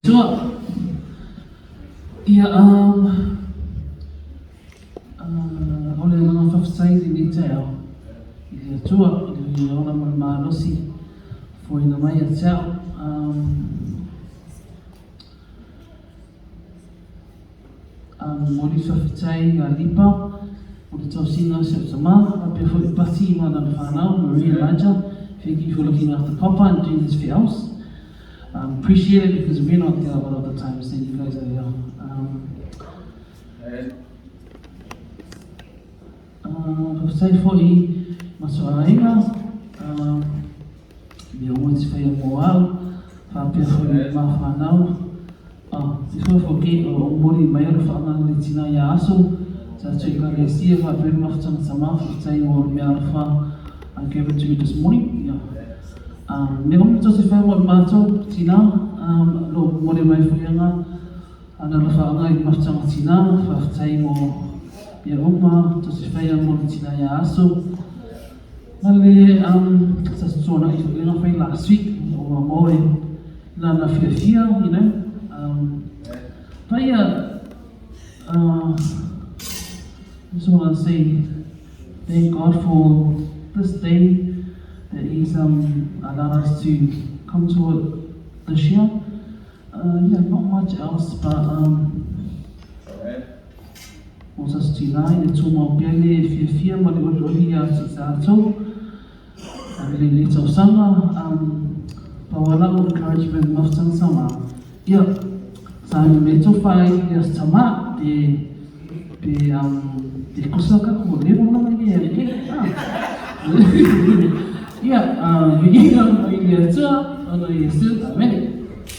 Tua. Ia, um, uh, o le agaga faafetai i lenei taeao i le Atua, i le ola ma le malosi foina mai ia te au. Um, um, momoli faafetai ia Lipa mo le tausiga o si au tama, faapea foi Pati ma lana whanau, Maria and Nigel. Thank you for looking after Papa and doing his vows. Um, appreciate it because we're not there a lot of the times that you guys are there. Um, uh, faafetai foi matua aiga, um, mea ua te whai mō au, faapea foi ma whanau. Ah, before I forget, o mori mai o le whaanga le tina ia aso, sa atu i ekalesia faapea le mafutanga tama, faafetai mo le mea alofa I gave it to you this morning. Yeah. Um, me omi to se whai mo mātou, tina, um, lo mori mai whaianga, ana la whaanga i mafutanga tina, faafetai mo mea uma, to se whai mo le tina ia aso. Ma le, um, sa tōna i whainga whai last week, o ngā moe, nā na whiawhia, you know. Um, but yeah, I just want to say thank God for this day that He's allowed us to come to it this year. Yeah, not much else, but o sa tina i le tūmau pea le fiafia ma le olioli ia te tātou. A le le tausaga, um, pa wala o encouragement mafutanga sama. Ia, sa ni me tō whai ia tama te pe um, te kosa ka ko le mo na ia ke. Ah. Ia, uh, viinga i le Atua, ona Iesu, amen.